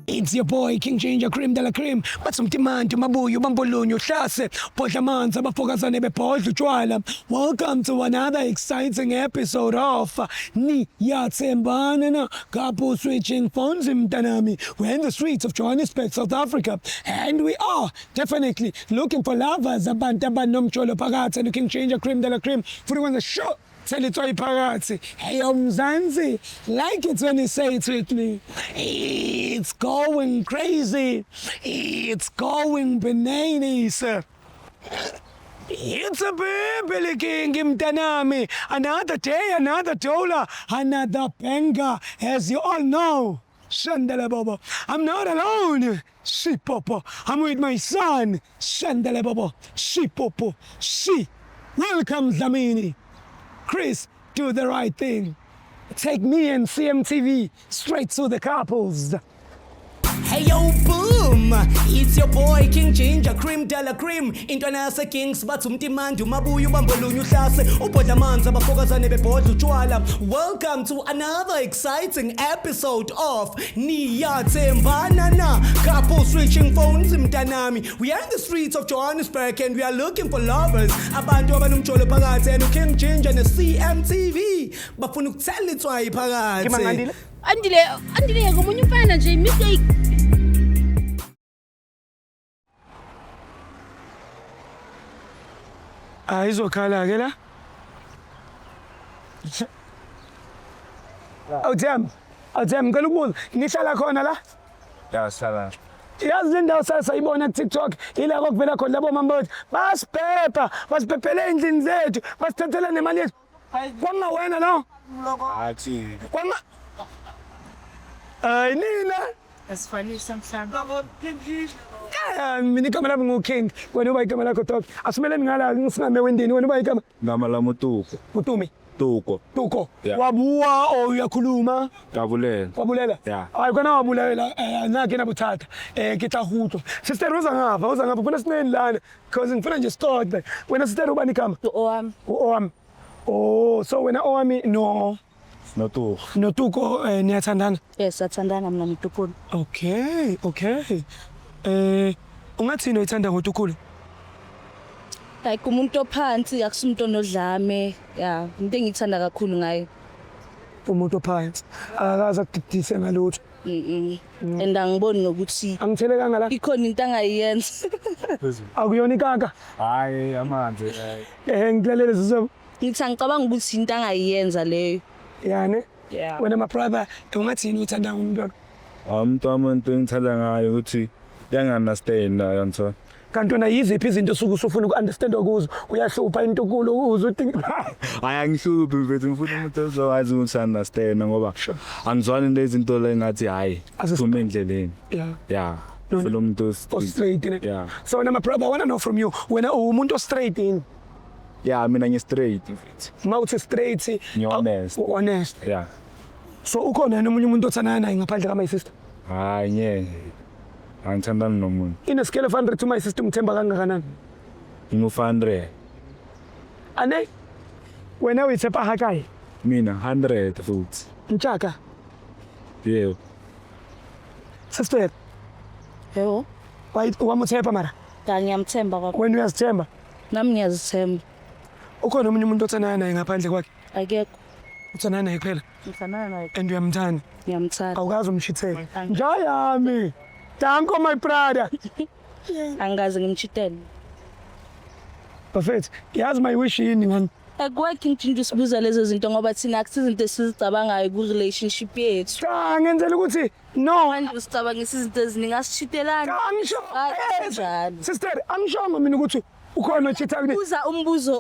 It's your boy King Ginger Cream de la Cream. Bathi umtimanti mabuye ubambulunye uhlase bhodla amanzi abafokazane bebhodla utshwala. Welcome to another exciting episode of Niyathembana na Couple Switching Phones mntanami. We're in the streets of Johannesburg, South Africa, and we are definitely looking for lovers abantu abanomjolo phakathi and King Ginger Cream de la Cream. Futhi kwenza sure Thela itswayi phakathi. Hey Mzansi, like it when you say it with me. It's going crazy. It's going bananas. It's a baby king mntanami. Another day, another dollar, another banger. As you all know. Shandele Bobo. I'm not alone. Shipopo. I'm with my son. Shandele Bobo. Shipopo. She. Welcome, Dlamini. Chris, do the right thing. Take me and CMTV straight to the couples. Hey yo boom, it's your boy King Ginger Cream de la Cream. Intwana yase Kings bathi umtimandi umabuye ubambolunye uhlase ubhodla amanzi abafokazane bebhodla utshwala. Welcome to another exciting episode of Niyathembana na Couple Switching Phones mntanami. We are in the streets of Johannesburg and we are looking for lovers. Abantu abanomjolo phakathi and King Ginger ne CMTV bafuna ukuthela itswayi phakathi. Andile, Andile ngomunye umfana nje mistake. Ayizokhala ke la. Awuthemba, awuthemba ngicela ukubuza, nihlala khona la? Ya sihlala. Yazi le ndawo sasayibona ku-TikTok ila kwakuvela khona labo mama bathi basibhebha, basibhebhele ey'ndlini zethu, basithathela nemali yethu. Kwangawena no? Athi Kwanga Hayi nina. Asifanisa mhlawumbe. Ah, mina igama lami nguKing. Wena uba igama lakho dog. Asimeleni ngala ngisingame wendini. Wena uba igama gama lami uTuko. uTumi. Tuko. Tuko. Yeah. Wabua or uyakhuluma? Kabulela. Wabulela? Yeah. Hayi kona wabulela eh nake nabuthatha. Eh ke tla go utlwa. Sister uza ngapha, uza ngapha. Funa sineni lana because ngifuna nje sixoxe. Wena sister ubani igama? Owami. Owami. Oh, so wena owami no NoTuko. noTuko eh, niyathandana? Yes, athandana mina noTukhulu. Okay, okay. Eh ungathini oyithanda ngoTukhulu? Like umuntu ophansi akusumuntu onodlame. Yeah, into engiyithanda kakhulu ngaye. Umuntu ophansi. Akaze akudidise ngalutho. Mhm. And angiboni nokuthi Angithelekanga la. ikhona into angayenza. Akuyona ikaka. Hayi amanzi. eh. Eh ngilalele sizo. Ngithi angicabanga ukuthi into angayenza leyo. Yani. Yeah. Wena my brother ungathini uthanda ngomuntu? Umuntu wami into engithanda ngayo ukuthi uyangi-understand yantho. Kanti wena yiziphi izinto osuke usufuna uku-understand kuzo? Uyahlupha into kulo uze uthi Hayi angihluphi mfethu ngifuna umuntu ozokwazi ukuthi understand ngoba angizwani nezinto le ngathi hayi Azis- phuma endleleni. Yeah. Yeah. No, Ngifuna umuntu O straight ne. Yeah. So wena my brother I want to know from you wena uwumuntu o straight yini? Yeah mina ngi straight mfethu. Uma uthi straight Ngi-honest. u- honest. Yeah. So ukhona yini omunye umuntu othandana naye ngaphandle ka my sister? Hayi ngeke. Angithandani nomuntu. In a scale of 100 to my sister umthemba kangakanani? Ngingu 100. Ane? Wena uyitshepa ha kae? Mina 100 futhi. Ntshaka. Yebo. Sister, Yebo. wa wa mo tshepa mara? Cha ngiyamthemba baba. Wena uyazithemba? Nami ngiyazithemba. Ukhona omunye umuntu othandana naye ngaphandle kwakhe? Akekho. Uthandana naye kuphela Ngithandana naye. and uyamthanda. Ngiyamthanda. Awukaze umshithele. Njayami. Danko my brother. Angikaze ngimchitele. Bafethu, yazi my wish yini ngani? Akwakhi ngitshintshe usibuza lezo zinto ngoba thina akusizinto esizicabangayo ku-relationship yethu. Cha ngenzela ukuthi no Manje usicabangisa izinto eziningi asishitelani. Cha, angisho Ah, Eh, njalo. Sister, angishongo mina ukuthi ukhona ochitha kuni. Buza umbuzo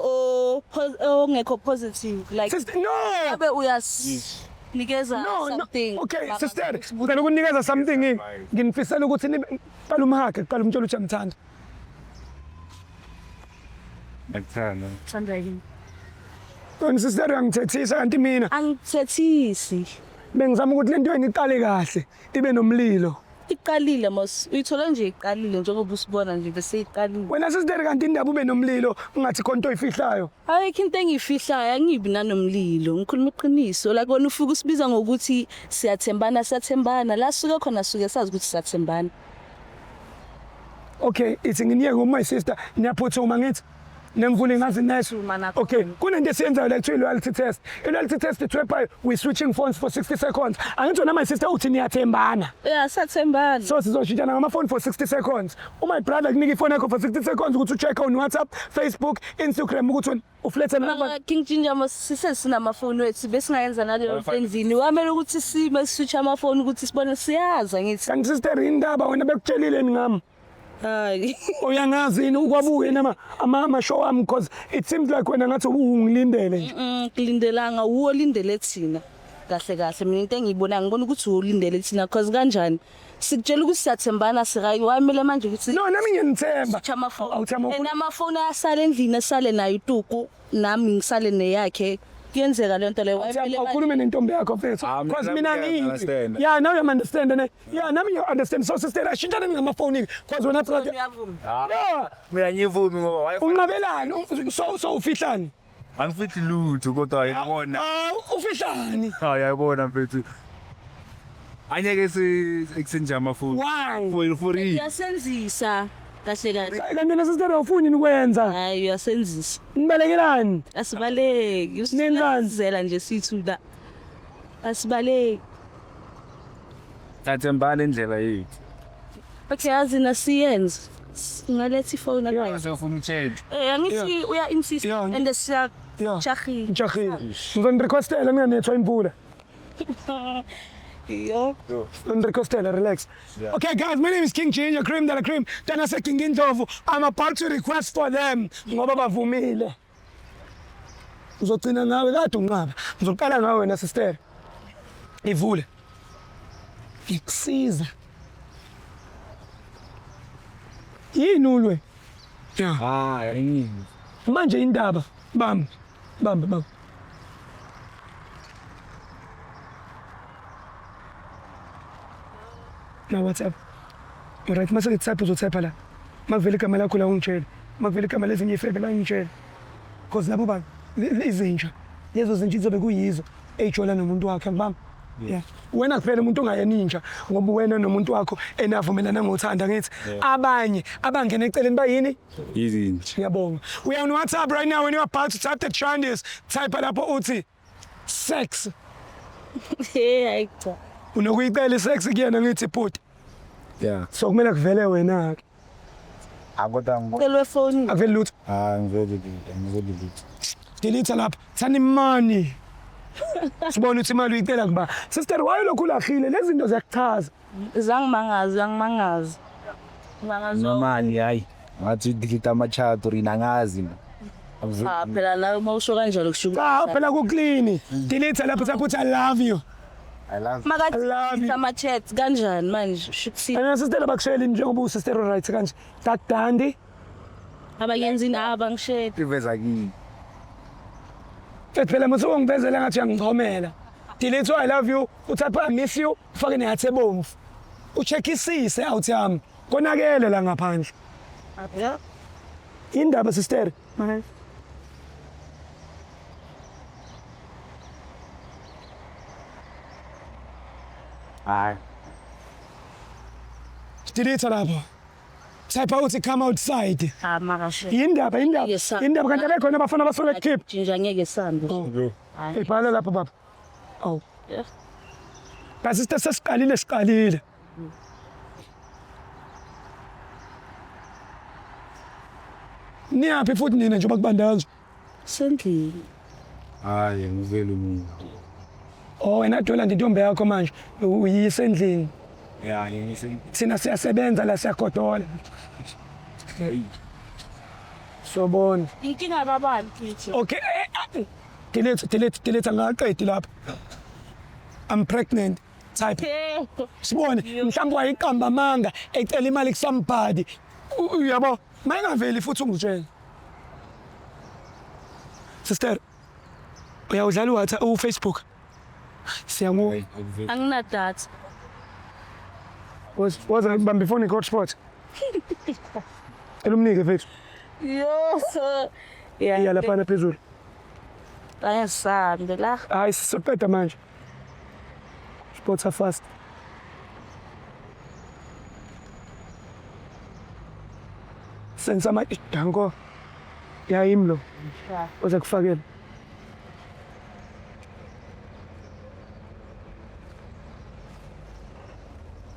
ongekho positive like Sister, no. abe uyasinikeza No, no. something. Okay, Baba, sister, ngicela ukunikeza something yini? Nginifisela ukuthi nibe qala umhage, qala umtshela ukuthi uyamthanda. Ngikuthanda. Thanda yini? Wena sister uyangithethisa kanti mina Angithethisi. bengizama ukuthi lento yenu iqale kahle, ibe nomlilo. Iqalile mos, uyithola nje iqalile njengoba usibona nje bese iqalile. Wena sister, kanti indaba ube nomlilo ungathi khona into oyifihlayo? Ayikho into engiyifihlayo, angibi nanomlilo, ngikhuluma iqiniso. Like wena ufike usibiza ngokuthi siyathembana, siyathembana. La suke khona suke sazi ukuthi siyathembana. Okay, ithi nginiyeke, my sister, niyaphuthuma ngithi nemvula ingazi neso. Okay, kunento esiyenzayo la kuthiwa i-loyalty test. I-loyalty test it's whereby we switching phones for 60 seconds. Angithi wena, my sister, uthi niyathembana? Yeah, siyathembana. So sizoshintshana ngamafoni for 60 seconds. Uma brother kunika ifoni yakho for 60 seconds ukuthi ucheck on WhatsApp, Facebook, Instagram ukuthi uflethe noma King Ginger mos, sisesinamafoni wethu, besingayenza naleyo nto endlini. Wamele ukuthi sime switch amafoni ukuthi sibone, siyazi angithi. Kanti sister, indaba wena bekutshelile ngami? Hayi. Uyangazi yini ukwabuke nama ama-show ami? Because it seems like wena ngathi ungilindele nje. Kulindelanga, uwo lindele thina. Kahle kahle mina into engiyibonayo, ngibona ukuthi ulindele thina, cause kanjani sikutshela ukuthi siyathembana, sirayi, wamele manje ukuthi No, nami ngiyanithemba. Switch amafoni. Awuthemba. And amafoni ayasala endlini, asale nayo utuku, nami ngisale neyakhe. Kuyenzeka leyo nto leyo. Wayemele manje- Awukhulume nentombi yakho, mfethu. Ah, Because mina mina ngiya ngiyi understand. Yeah, now you understand, ne? Yeah, nami ngiya understand. So sister, ashintshane ngamafoni because wena brother. Uyavuma. Yeah. Mina ngivumi ngoba why? Unqabelani? So ufihlani? Angifihli lutho, kodwa yabona. Ah, ufihlani? Hayi, yabona mfethu. Anyeke si exchange amafoni. Why? For real. Uyasenzisa kahle kahle. Kanti wena sister, awufuni nikwenza? Hayi, uyasenzisa. Nibalekelani? Asibaleki. Nenzani? Usizela nje sithu la. Asibaleki. Sathembana indlela yethu. Okay, yazi nasiyenze. Singaletha ifoni. Yeah. Sefuna uchange. Eh, angithi uya insist and siya chahi. Ngijahile. Ngizonirequestela ninganethwa imvula. Yo. Ngizonirequestela, relax. Okay guys, my name is King Ginger Cream de la Cream. Tana se King Indlovu. I'm about to request for them ngoba bavumile. Ngizogcina ngawe, kade unqaba. Ngizoqala ngawe wena sister. Ivule. Ngikusiza. Yini ulwe? Yeah. Hayi, ngini. Manje indaba, bamba. Bamba, bamba. Na WhatsApp. Alright, mase ngitype, uzotype la. Makuvela igama lakho la ungitshele. Makuvela igama lezinye ifebe la ungitshele. Because labo ba izinja. Lezo zinja izobe kuyizo eyijola nomuntu wakhe, ngibamba. Yeah. Wena kuphela umuntu ongayena inja ngoba wena nomuntu wakho enavumelana ngothanda ngithi abanye abangena eceleni bayini? Izinja. Ngiyabonga. We are on WhatsApp right now. When you are about to type the Chinese, type lapho uthi sex. Hey, hayi cha. Unokuyicela isex kuyena ngithi bhuti? Yeah. So kumele kuvele wena ke. Akodwa ngo. Celwe phone. Akuveli lutho. Ah, ngivele lutho, ngivele lutho. Delete lapha. Thani money. Sibone ukuthi imali uyicela kuba. Sister, why lokhu ulahlile? Lezi zinto ziyakuchaza. Zangimangazi, zangimangazi. Mangazi. Normally hayi. Ngathi delete ama chat or inangazi mina. Ah, phela nawe uma usho kanjalo kusho ukuthi Cha, phela ku clean. Delete lapha, type uthi I love you. I love. I love Makathi you. ama chat kanjani manje? Shuthi And sister, bakushayeli njengoba usister right kanje. That dandy. abayenzi abangishela. Iveza kimi. Mfethu, phela mase ungivezela ngathi uyangichomela. Delete I love you, utype I miss you, ufake nehathi ebomvu. Ucheckisise out yami. Konakele la ngaphandle. Yeah. Indaba sister. Hayi. Delete lapho. Type uthi come outside. Ah, makashe. Indaba, indaba. Yes, sir. Indaba kanti abekhona abafana basole keep. Ginger ngeke sambe. Hayi. Ibhala lapho baba. Awu. Yeah. Kasi sister, sesiqalile, siqalile. Niyaphi futhi nina njengoba kubanda kanje? Sendlini. Hayi, ngivele mina. Oh, wena dola intombi yakho manje uyise endlini. Yeah, ngise. Thina siyasebenza la, siyagodola. Sobona. Inkinga babani futhi? Okay. Delete, delete, delete, angaqedi lapha. I'm pregnant. Type. Sibone mhlawumbe wayiqamba amanga ecela imali kusomebody. Uyabo? Mayingaveli futhi ungitshele. Sister, uyawudlala uWhatsApp, uFacebook? Siyamu Angina data. Woza bamba ifoni hotspot. Cela umnike mfethu. Yo. Yeah. Iya laphana phezulu. Ayasambe la. Hayi sizoqeda manje. Sports are fast. Senza ama danko. Yayimi lo. Oza kufakela.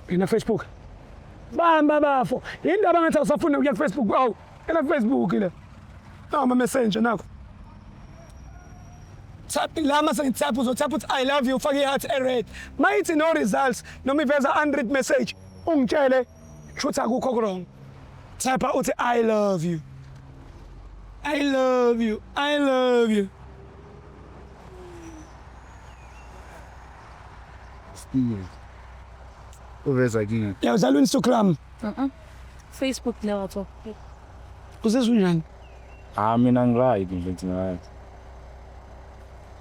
Ngena Facebook. Bamba bafo. Indaba ngathi awusafuna ukuya ku Facebook. Awu, ela Facebook le. Nawu ama messenger nakho. Type la mase ngitype uzotype uthi I love you ufake i-heart e-red. Mayithi no results noma iveza unread message ungitshele shuthi akukho wrong. Type uthi I love you. I love you. I love you. Uveza kini. Uyawudlala u-Instagram. Facebook leyo. Uzizwa unjani? Ah mina ngiright mfethu ngiright.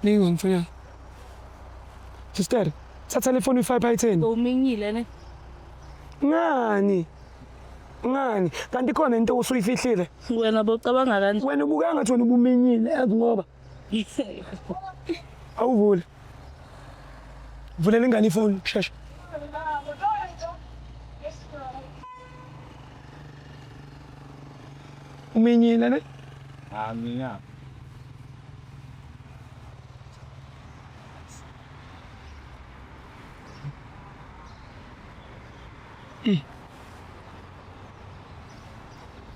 Ningi ngifuna. Sister, thatha le phone uyifake phayitheni. Uminyile ne. Ngani? Ngani? Kanti khona into osuyifihlile. Wena bocabanga kanje. Wena ubukeka ngathi wena ubuminyile yazi ngoba awuvule. Vulela ingane ifoni shesha. Uminyile ne? Ah mina.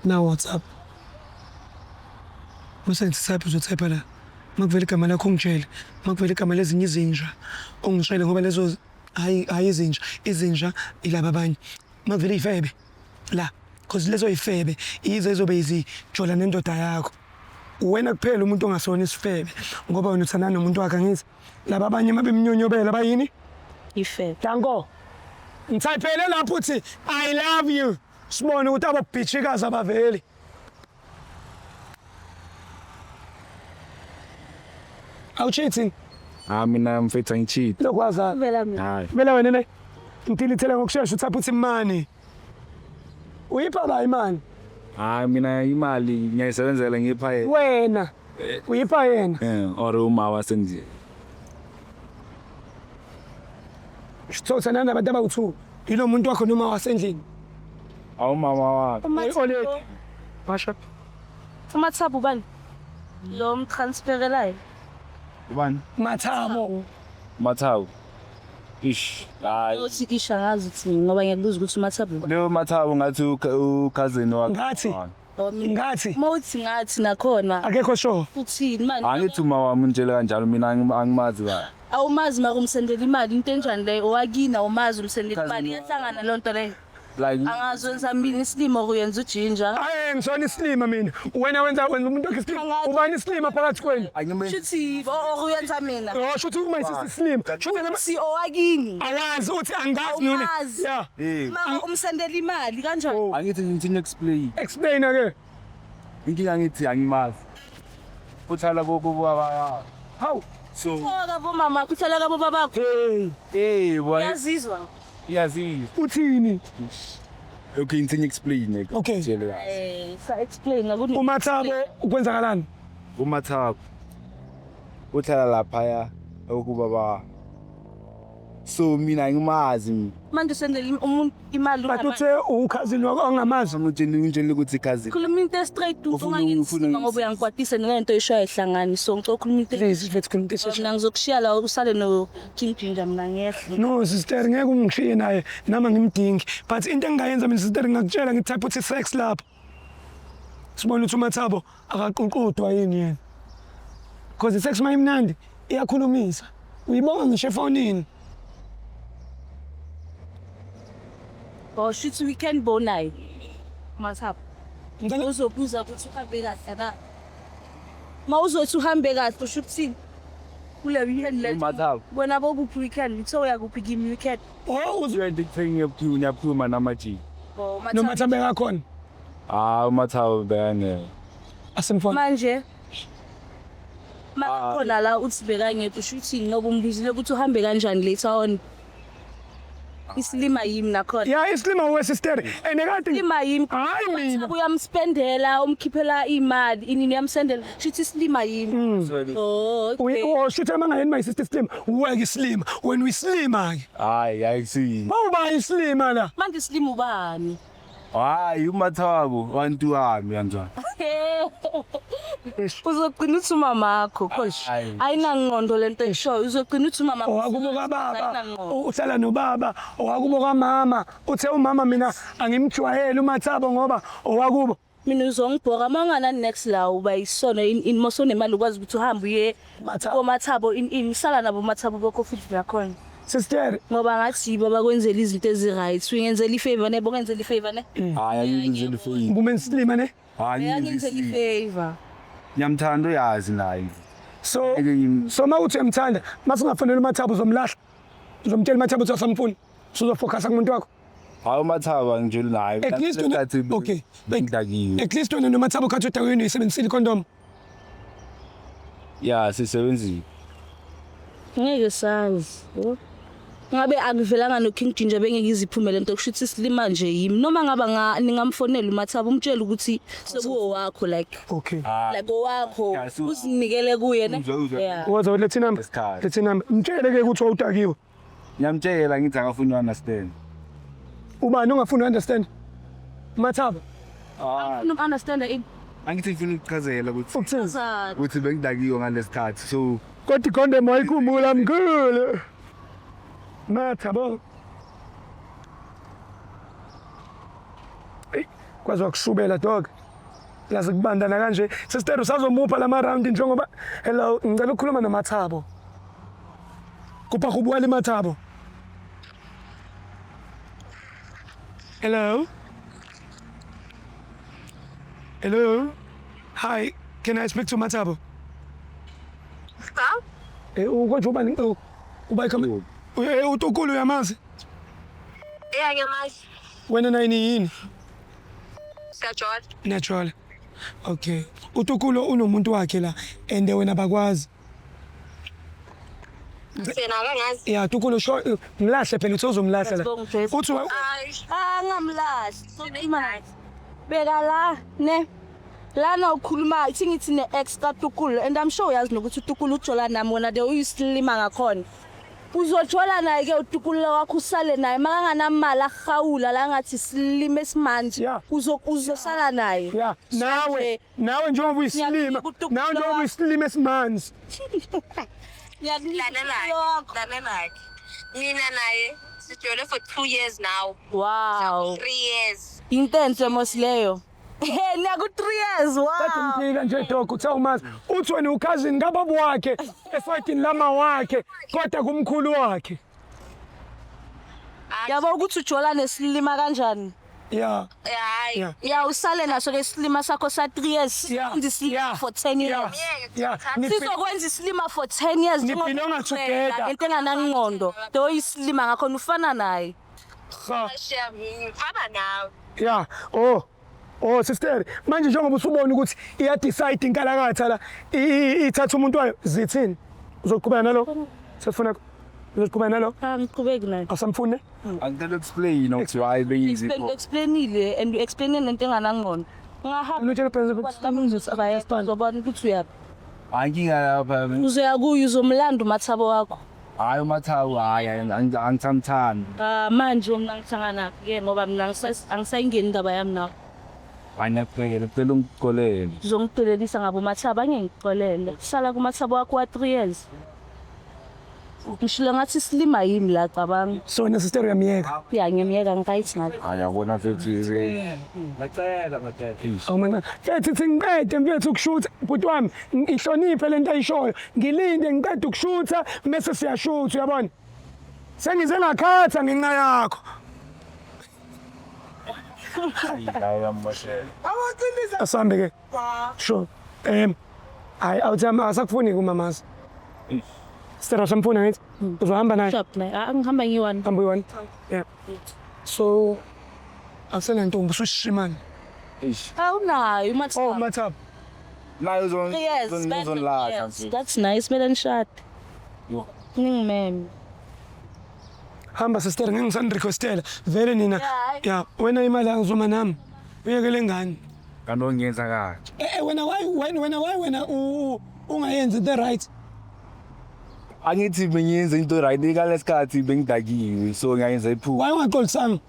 Na WhatsApp. Mase ngithi uzotype la. Makuvela igama lakho ungitshele. Makuvela igama lezinye izinja ungitshele ngoba lezo hayi hayi izinja, izinja ilaba abanye. Makuvela ifebe la because lezo ifebe yizo ezobe izijola nendoda yakho. Wena kuphela umuntu ongasona isifebe ngoba wena uthandana nomuntu wakhe angithi. Laba abanye mabemnyonyobela bayini? Ifebe. Danko. Ngithayiphele lapho uthi I love you. Sibone ukuthi ababhitshikazi abaveli. Awucheating Ah mina mfethu angicheat. lokwazana. Vela mina. Hayi. Vela wena ne. Ngidilithele ngokushesha uthapha uthi money. Uyipha ba imali? Hayi mina imali ngiyayisebenzela ngipha yena. Wena. Uyipha yena. Eh or uma wasendlini. So uthandana nabantu abawu2. Yilo muntu wakho noma wasendlini. Awu mama wakhe. Oledi. Basha. Umathabo bani? Lo mtransferelayo. Ubani? Mathabo. Mathabo. Ish. Hayi. Uthi kisha ngazi uthi ngoba ngiyakubuza ukuthi umathabo. Leyo Mathabo ngathi ucousin wakhe. Ngathi. Ngathi Mawuthi ngathi nakhona akekho sure. uthini manje? Angithi uma wami ungitshele kanjalo mina angimazi kahle. Awumazi mara umsendela imali into enjani leyo owakini awumazi umsendela imali Cousin iyahlangana leyo nto leyo. Like Angazi wenza mina isilimo or uyenza ujinja. Hayi ngisona isilima mina. Wena wenza wenza umuntu wakhe isilima. Angazi. Ubani isilima phakathi kwenu? angime Shuthi or uyenza mina. Oh shuthi uma isisi isilima. Shuthi nama Si owakini. awazi uthi angazi mina. Awumazi. Yeah. eh Mara umsendela imali kanjani? angithi ngithi explain. Explain ke. Inkinga ngithi angimazi. Uthala kokuba Hawu. So Oka bomama kuhlala kabo babakho. Hey, eh boy Uyazizwa. yazi. uthini? Okay ngithi explain. Okay. Tshele kahle. Eh, sa explain ngakuni. uMathabo kwenzakalani? uMathabo uhlala laphaya okuba ba so mina angimazi mina. Manje usendela umuntu imali But uthe ukhazini wakho ongamazi. Ngitshela ngitshela ukuthi cousin. Khuluma into straight Ufuna- ungangenzi ufuna- ngoba uyangikwatisa nalento oyishoyo ayihlangani so ngicela ukhuluma into Please mfethu khuluma into esheshayo. mina ngizokushiya la usale no King Ginger mina ngiyehla. No sister ngeke ungishiye naye nama ngimdingi. But into engingayenza mina sister ngingakutshela ngitype uthi sex lapho. Sibone ukuthi uMathabo akaququdwa yini yena. Because i-sex mayimnandi iyakhulumisa. Uyibonga ngisho efonini. Oh shuthi weekend bonayo. Mathabo Ngicela uzobuza ukuthi uhambe kahle na. Ma uzothi uhambe kahle usho ukuthini? Kule weekend le. uMathabo. Wena bokuphi weekend? Uthe uyakuphi kimi weekend? Oh uz Uyandithi ngiyaphuma namaji. Oh noMathabo engakhona. Ah uMathabo bekangeke. Asimfona. Manje makhona la uthi bekangekho usho ukuthini ngoba umbizile ukuthi uhambe kanjani later on. Isilima yimi nakhona. Ya, isilima uwe, sister, and kade Isilima yimi. Hayi, mina. Uyamspendela, umkhiphela imali, inini, uyamsendela. Shuthi isilima yimi. Oh, okay. Oh, shuthi uma ngayeni my sister isilima, uweke isilima wena, uyisilima ke. Hayi, ayikusiyi. Bawuba isilima la. Manje isilima ubani? Hayi, uMathabo wantu wami kanjani. Uzogcina uthi umamakho, coach. Hayi. Ayinangqondo lento eshoyo. Uzogcina uthi umamakho. Owakubo kababa Ayinangqondo. uhlala nobaba, owakubo kamama. Uthe umama mina angimjwayeli uMathabo ngoba owakubo. Mina uzongibhoka uma unganani next la, uba isono in moso nemali ukwazi ukuthi uhambe uye Mathabo. koMathabo in sala nabo Mathabo bokho futhi nakhona. Sister. Ngoba ngathi yibo abakwenzela izinto ezi-right. Uyengenzela i-favor ne, bongenzela i-favor ne. Hayi, angiyenzeli favor. Bume isilima ne. Hayi. Uyangenzela i-favor. Ngiyamthanda, uyazi naye. So Ngeke so uma uthi uyamthanda, masingafonela uMathabo, uzomlahla, uzomtshela uMathabo ukuthi asamfuni, uzofocusa kumuntu wakho? Hayi, uMathabo angijoli naye. At least wena, okay, Ngidakiwe. at least wena noMathabo khathi udakiwe uyisebenzisile icondom? Ya, sisebenzile. Ngeke sazi. Ngabe akuvelanga no-King Ginger, bengeke iziphume lento. Kusho ukuthi isilima nje yimi. Noma ngaba ningamfonela uMathabo, umtshele ukuthi sekuwo wakho, like Okay. like owakho, Yeah, so- uzinikele kuye ne. Uzwe. Yeah. Waza lethe number. Isikhathi. Lethe number, mtshele ke ukuthi wawudakiwe. Ngiyamtshela, ngithi akafuni understand. Ubani ongafuni understand? Mathabo? Hayi. Ufuna uku-understand ini? Angithi ngifuna ukuchazela ukuthi Ukuthini? ukuthi bengidakiwe ngalesikhathi, so Kodwa icondom wayikhumbula, mkhulu Mathabo. Eyi, kwaze wakushubela, dog. Laze kubandana kanje, sister, usazomupha lama round njengoba. Hello, ngicela ukukhuluma noMathabo. Kopa go bua le Mathabo. Hello, hello, hi, can I speak to Mathabo? Cha? Eh, ukonje ubani? Uba ikhama uTukulu, uyamazi? Yeah, ngiyamazi. Wena nayini yini? Siyajola. Natural. Okay, uTukulu unomuntu wakhe la and wena bakwazi. Sena akangazi. Ya, Tukulu sho mlahle phela, uthi uzomlahla la. Sibonga, Joyce. Uthi Hayi. Ah, ngamlahli. Imali. Beka la ne. Lana ukhuluma ithi ngithi ne-ex kaTukulu, and I'm sure uyazi nokuthi uTukulu ujola nami, wena de uyisilima ngakhona. Uzojola naye ke uTukulu wakho, usale naye makanganamali, ahawula la ngathi silime esimanje. Uzosala naye. Ya, nawe nje- nawe njengoba uyisilima Ngiyakunika uTukulu nawe njengoba wakho. uyisilima esimanzi. Ngiyakunika Lalela. uTukulu wakho. Lalela. Mina naye sijole for 2 years now. Wow. 3 years. Into enhle mos leyo. Hey, niyaku 3 years. Kade Wow. umphika nje, dog, uthe umazi, uthi wena ucousin kababa wakhe esayidini lama wakhe, kodwa kumkhulu wakhe. Yabo ukuthi ujola nesilima kanjani? Ya. Hayi. Yeah. Ya, usale naso ke isilima sakho sa 3 years. Yeah. Sizokwenza isilima for 10 years. Ya. Sizokwenza isilima for 10 years. Nibelonga together. Into enganangqondo. Do isilima ngakhona ufana naye. Ha. Shem, ngifana nawe. Ya, oh sister, manje njengoba usubona ukuthi iya decide inkalakatha la, ithatha umuntu wayo, zithini? Uzoqhubeka nalo? Sesifuna uzoqhubeka nalo? Ah, ngiqhubeki naye. Asamfune? Angicela explain ukuthi why Explain, bengizipho. explainile and you explain lento enganangqondo. Ngahamba Ngitshela phela. kwami, ngizosabaya, uzobona ukuthi uyaphi. Hayi, inkinga lapha. Uzoya kuyo, uzomlanda uMathabo wakho. Hayi, uMathabo, hayi, angisamthandi. Ah, manje mina ngihlangana ke ngoba mina angisayingeni indaba yami nawe. Hayi, ngiyacela, ngicela ungixolele. Uzongixolelisa ngabo uMathabo, angeke ngixolele. Sala kuMathabo wakho wa 3 years. Ngishilo ngathi silima yimi la, cabanga. So wena, sister, uyamiyeka? Ya, ngiyamyeka, ngi-right ngalo. Hayi, yabona mfethu. Ngacela, ngacela. Awu mancane. Mfethu, thi ngiqede mfethu ukushutha, bhuti wami, ihloniphe lento ayishoyo. Ngilinde ngiqede ukushutha mase siyashutha, uyabona? Sengize ngakhatha ngenxa yakho. Hayi, uyammoshela. Asambe ke. Sure. Hayi, awuthi asakufuni kumamazi. Sister, asamfuna ngithi. Uzohamba naye? Shop naye. Ah, ngihamba ngiyi-one. Hamba uyi-one. Yeah. So awusenantombi, usushimane. Eish. Awunayo uMathabo. Oh, Mathabo. Naye 3 years. uzonilahla mfethu. That's nice, kumele nishade. Yo. Ningimeme. Hamba sister, ngeke ngisanirequestela vele nina. Yeah. Ya, wena imali angizoma nami. Uyekele ngani? Kanti ongenza kanje. Eh eh, wena why wena wena why wena ungayenzi the right? Angithi bengiyenza into right ngalesikhathi bengidakiwe so ngiyayenza iphupho. Why ungaxolisanga?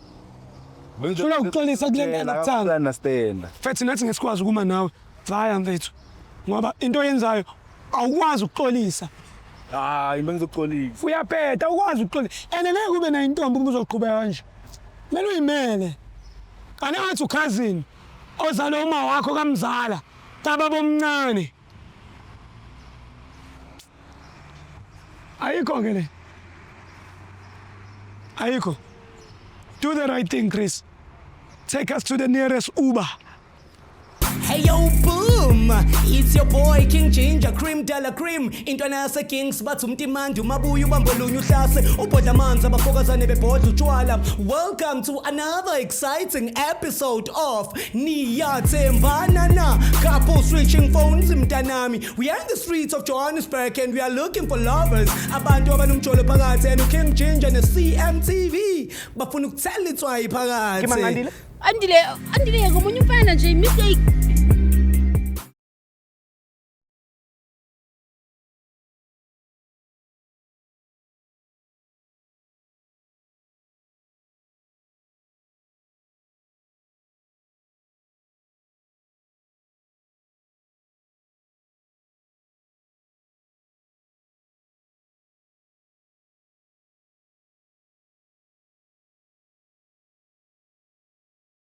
Ufuna ukuxolisa kule nto engakuthanda. Understand. Mfethu nathi ngesikwazi ukuma nawe. Vaya mfethu. Ngoba into oyenzayo awukwazi ukuxolisa. Hayi bengizoxolisa. Uyabheda awukwazi ukuxolisa. And ngeke ube nayo intombi uma uzoqhubeka kanje. Kumele uyimele. Kanti ngathi ucousin ozalwa uma wakho kamzala kababa omncane. Ayikho ke le. Ayikho. Do the right thing, Chris. Take us to the nearest Uber. Hey yo boom, it's your boy King Ginger Cream Della Cream. Intwana yase Kings bathi umtimandi umabuya ubambolunye uhlase ubhodla amanzi abafokazane bebhodla utshwala. Welcome to another exciting episode of Niyathembana Na. Couple switching phones mntanami. We are in the streets of Johannesburg and we are looking for lovers. Abantu abanomjolo phakathi and King Ginger ne CMTV bafuna ukuthela itswayi phakathi. Andile, Andile ngomunye umfana nje mistake.